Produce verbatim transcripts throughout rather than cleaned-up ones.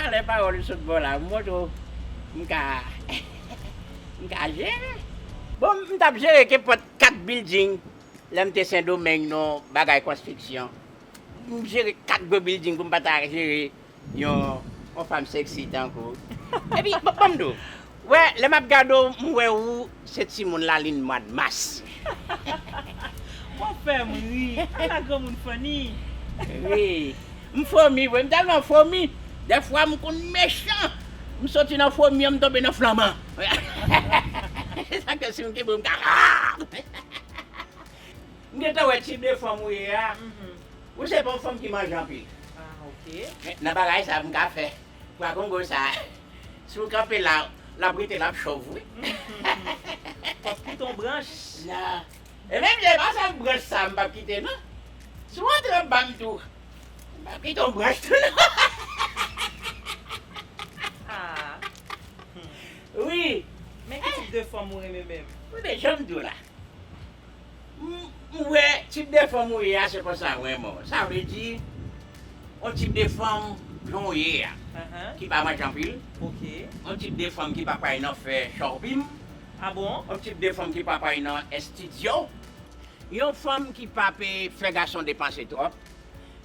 Lè pawòl sot bò la, m montre w, m ka, m ka jere. Bon, m t ap jere kenpòt kat bilding lè m te Sendomeng nan bagay konstriksyon. M jere kat gwo bilding pou m pa ta jere yon, yon fanm seksi tankou w. Epi, ban, ban m di w, wè, lè m ap gade w, m wè ou se timoun lalin mwa mas. W ap fè m ri. Ala granmoun funny. Wi. M fomi vre, m tèlman fomi. Dèfwa m konn mechan. M soti nan fomi an, m tonbe nan flanman. Se sa k fè si m kenbe w, m ka. M gentan wè tip de fanm ou ye a. Mhm. Ou se pa yon fanm ki manje anpil. Ah, ok. Men nan bagay sa, m ka fè. Pwa kongo sa, si w kanpe la, l ap rete, l ap chòv, wi. Fòk kite yon branch. Non. E menm jan, e pa sèl branch sa m p ap kite, non. Si w antre anba m tou, m p ap kite yon branch tou, non. Ah. Wi. Men ki tip de fanm ou renmen menm? Wi, men jan m di w la. M, m wè tip de fanm ou ye a, se konsa m renmen w. Sa vle di, yon tip de fanm jan w ye a, ahan, ki pa manje anpil. Ok. Yon tip de fanm ki pa pral nan fè shopping. Ah bon? Yon tip de fanm ki pa pral nan estidyo. Yon fanm ki pa pe fè gason depanse twòp.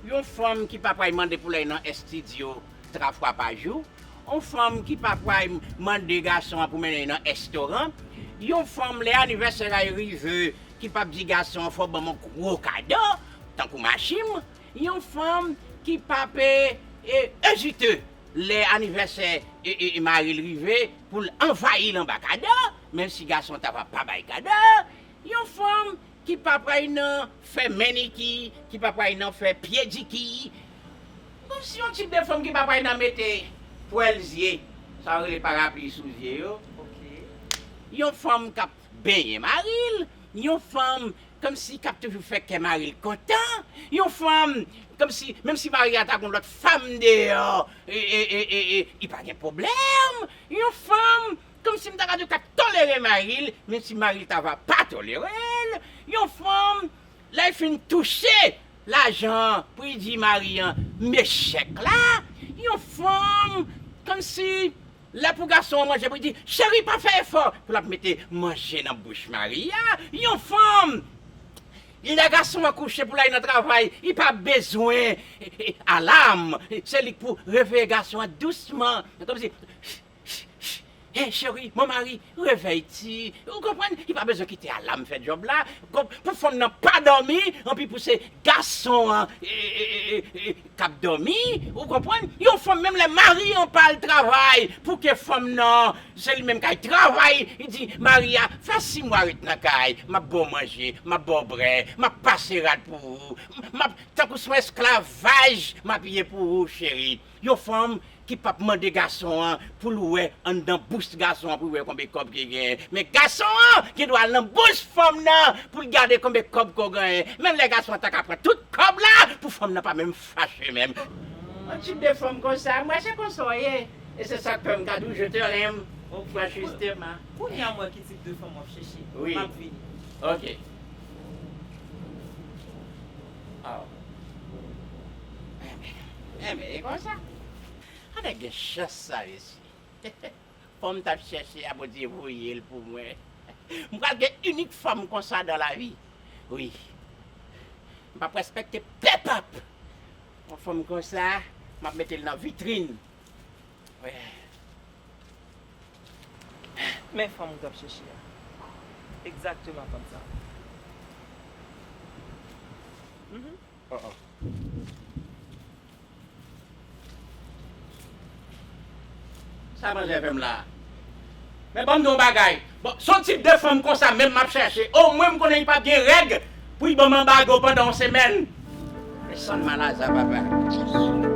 Yon fanm ki pa pral mande pou l al nan estidyo twa fwa pa jou. Yon fanm ki pa pral mande gason an pou mennen l nan restoran. Yon fanm, lè anivèsè a rive, ki p ap di gason an, "Fò w ban m yon gwo kado," tankou machin. Yon fanm ki pa pe, e, ezite lè anivèsè, e, e, e mari l rive pou l anvayi l anba kado, menm si gason an ta va pa bay kado. Yon fanm ki pa pral nan fè meniki, ki pa pral nan fè pyediki. Bon, si yon tip de fanm ki pa pral nan mete pwèl zye, sa yo rele parapli sou zye yo. Ok. Yon fanm k ap benyen mari l, yon fanm kòmsi k ap toujou fè kè mari l kontan, yon fanm kòmsi, menm si mari a ta gon lòt fanm deyò, e, e, e, e, e, li pa gen pwoblèm, yon fanm kòmsi m ta ka di w k ap tolere mari l, menm si mari l ta va pa tolere l. Yon fanm, lè l fin touche lajan an, pou l di mari an, "M echèk la." Yon fanm, kòmsi, lè pou gason an manje, pou l di, "Cheri, pa fè efò," pou l ap mete manje nan bouch mari a. Yon fanm, lè gason an kouche pou l al nan travay, li pa bezwen, e, e, alam. Se li k pou reveye gason an dousman. Kòmsi, "Hey, cheri, mon mari, réveille-tu." Ou konprann? Li pa bezwen kite alam fè djòb la. Pou fanm nan pa dòmi, anpi pou se gason an, e, e, e, e, k ap dòmi. Ou konprann? Yon fanm, menm lè mari an pa al travay, pou ke fanm nan, se li menm k al travay, li di mari a, "Fè sis mwa ret nan kay, m ap ba w manje, m ap ba w brè, m ap pase rad pou ou, m ap, tankou se yon esklavaj, m ap ye pou ou, cheri." Yon fanm ki p ap mande gason an pou l wè anndan bous gason an, pou l wè konbe kòb ki genyen. Men gason an gen dwa al nan bous fanm nan pou l gade konbe kòb ke w genyen. Menm lè gason an ta ka pran tout kòb la, pou fanm nan pa menm fache menm. Yon tip de fanm konsa, m wè se konsa w ye. E se sa k fè m ka di w, "Je te l'aime." Ok. Franchement. Kounye a m wè ki tip de fanm w ap chèche. Wi. M ap vini. Ok. Aw. Enben, enben, e konsa. Ann gen chans sa, mesye. Fanm m t ap chèche a, Bondye voye l pou mwen. M pral gen inik fanm konsa dans la vie. Wi. M p ap respekte pèp ap. Yon fanm konsa, m ap mete l nan vitrin. Wi. Men fanm ou t ap chèche a. Egzakteman fanm sa. Mhm. Oh, oh. Sa manzè fè m la? Men ban m di w yon bagay. Bon, se yon tip de fanm konsa menm m ap chèche. Omwen m konnen li p ap gen règ pou li ban m anbago pandan yon semèn. Desann malaza, papa.